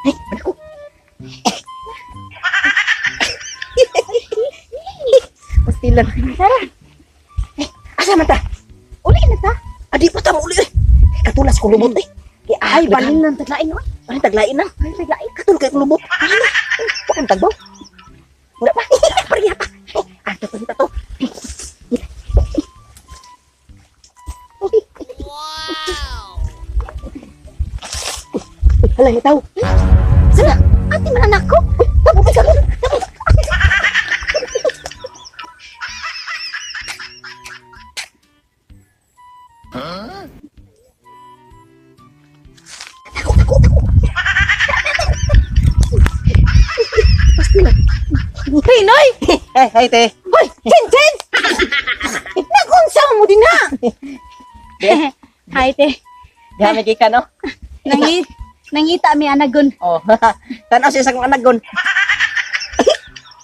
Ay, ano ko? Pastilan. Tara, Eh, asa man ta? uli na ta. Adi pa ta mo uli eh. Katulas ko lubot eh. Kay Ay, balin lang taglain oy. Balin taglain na. Balin taglain. Katul kay kong lubot. Ano na? Wa kang tagbaw. Wala pa. Pareha pa. Eh, ato pa kita to. Wow! Hala, may tao. Sana, ate man anak ko. Uy, tabo, ay, tabo, tabo. Tako, tako, tako. Pasti na. Pinoy! Hey, hey, te. Hoy, Chen Chen! Nagunsa mo din ha? Hi te. Diha may gikan, no? Nangi nangita mi anagon. Oh, tanaw siya sa akong anagon.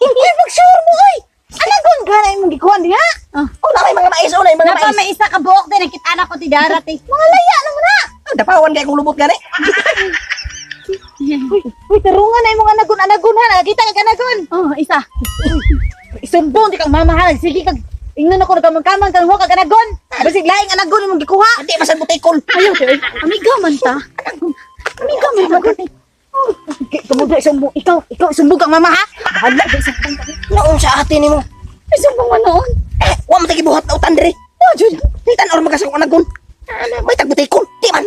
Uy, pag-sure mo oy. Anagon ka na imong gikuan diha. Oh, na may mga mais, oh, na may mga Napa mais. may isa ka buok din nakita na ko ti darat eh. Mga laya na mo na. Oh, dapawan kay kong lubot gani. Uy, uy tarungan na imong anagon anagon ha. Nakita ka anagon. Oh, isa. Isumbong di kang mamahal. Sige kag ingnon ako nagkamang-kamang kang huwag kag anagon. Basig laing anagon imong gikuha. Adi masan butikol. Ayaw te. Amiga man ta. Amiga man ta. Kamu di isumbong ikaw, ikaw isumbong kang mama ha. Bahala di isumbong ka. Naon sa ate nimo? Isumbong man noon. Eh, wa man tay gibuhat na utan diri. Oh, jud. Di tan-aw ra sa akong anagon. Ana, may tagbutikol. Di man.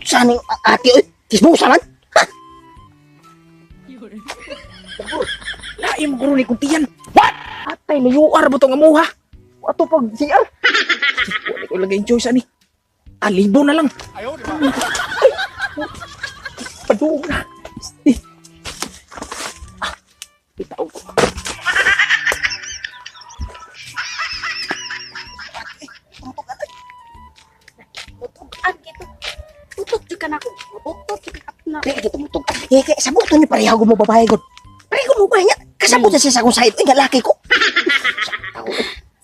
Saan yung ate oy? Kismusa man. Ha? Laim guro ni kuntiyan. What? Atay na UR ba tong amuha? Wato pag CR. Wala ko lagi enjoy sa ni. Alibo na lang. Ayaw, di ba? Paduog na. Eh. Ah, itaw ko. An kito. Tutok jud ka nako. Mabuktot jud ka na. Di kita mutog. Eh, kay sabot ni pareha mo babae gud. Pareha mo babae niya. Kasabot na siya sa akong side. Uy, nga laki ko.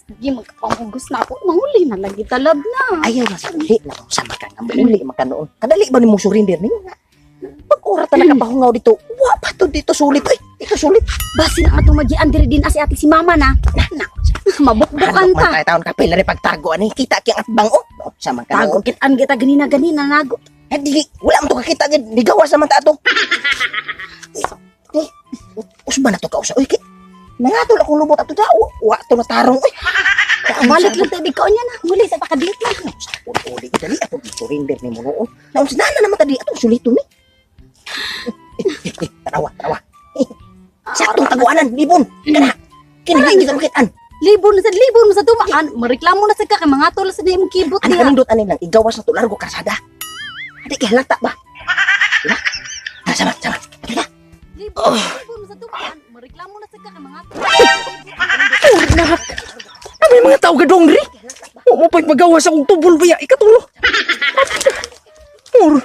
Sige, magkapangugos na ako. Manguli na lagi talab na. Ayaw na sa uli na kung sama ka nga uli maka noon. Kadali ba nimo surrender ninyo nga? Pag oras ta nakapahungaw dito, wa pa to dito sulit oy. Dito sulit. Basi na katong magian diri din as ate si mama na. Na na. Mabukbukan Handok man ta. tayo taon kapil na rin pagtago ani. Kita kiyang atbang oh. No, sama ka Tago noon. kit-an kita ganina ganina nago. Eh, dili, wala mo to kakita gid. Nigawas naman ta ato. Eh, usba na to kausa. Uy, kay nangatol akong lubot ato da. Wa to natarong oy. Balik lang tayo bigkaon niya na. Muli sa pakadlit na. Uli, dali ako surrender ni mo noon. Naunsa na naman tadi atong suliton ni. Eh, eh, tanawa, tanawa. Eh, saktong taguanan, libon. Kana. Kini hindi ka makitaan. Libon na sa libon mo sa tumaan. Mareklamo na sa ka kay mga tol sa imong kibot Ano niya. kanindot ani lang igawas na to largo karsada. Adi kay halata ba? Diba? Ah, sama, sama. Diba? Libon, libon mo sa tumaan. Mareklamo na sa ka kay mga tol. Ulit na hak. Ano yung mga tao gadong diri? Wa mo pa'y magawas akong tubol ba ya? Ikatulo. Ur.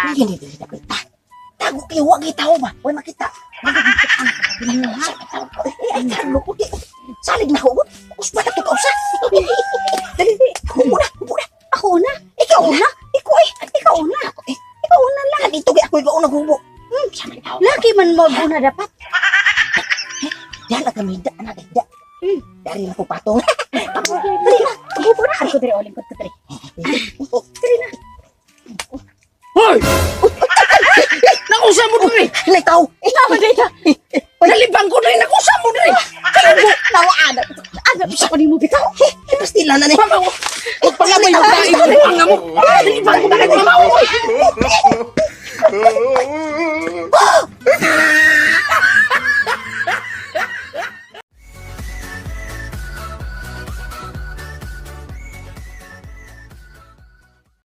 Hindi dili na kita. Tago kay wa kay tao ba? Way makita. Ay, talo ko kay. Salig na ko. Usba na to kausa. Dali, hubo na, hubo na. Ako na. Ikaw na. Ikaw ay. Ikaw na. Ako eh. Ikaw na lang. Dito kay ako ikaw na hubo. Sama tao. Laki man mo una dapat. Diyan na kami da na da. Dari na ko patong. Dali na. Hubo na. Ako diri oling ko diri. Hoy! Nakusa mo diri! Hilay tao. Tama dito. Nalibang ko diri! Nakusa mo diri! Kalago! Nawaan. Ano sa ko nimo bitaw? Eh, pastila na ni. Mama, huwag pangabay yung tayo! Ang mo! Nalibang ko diri! Mama, oy!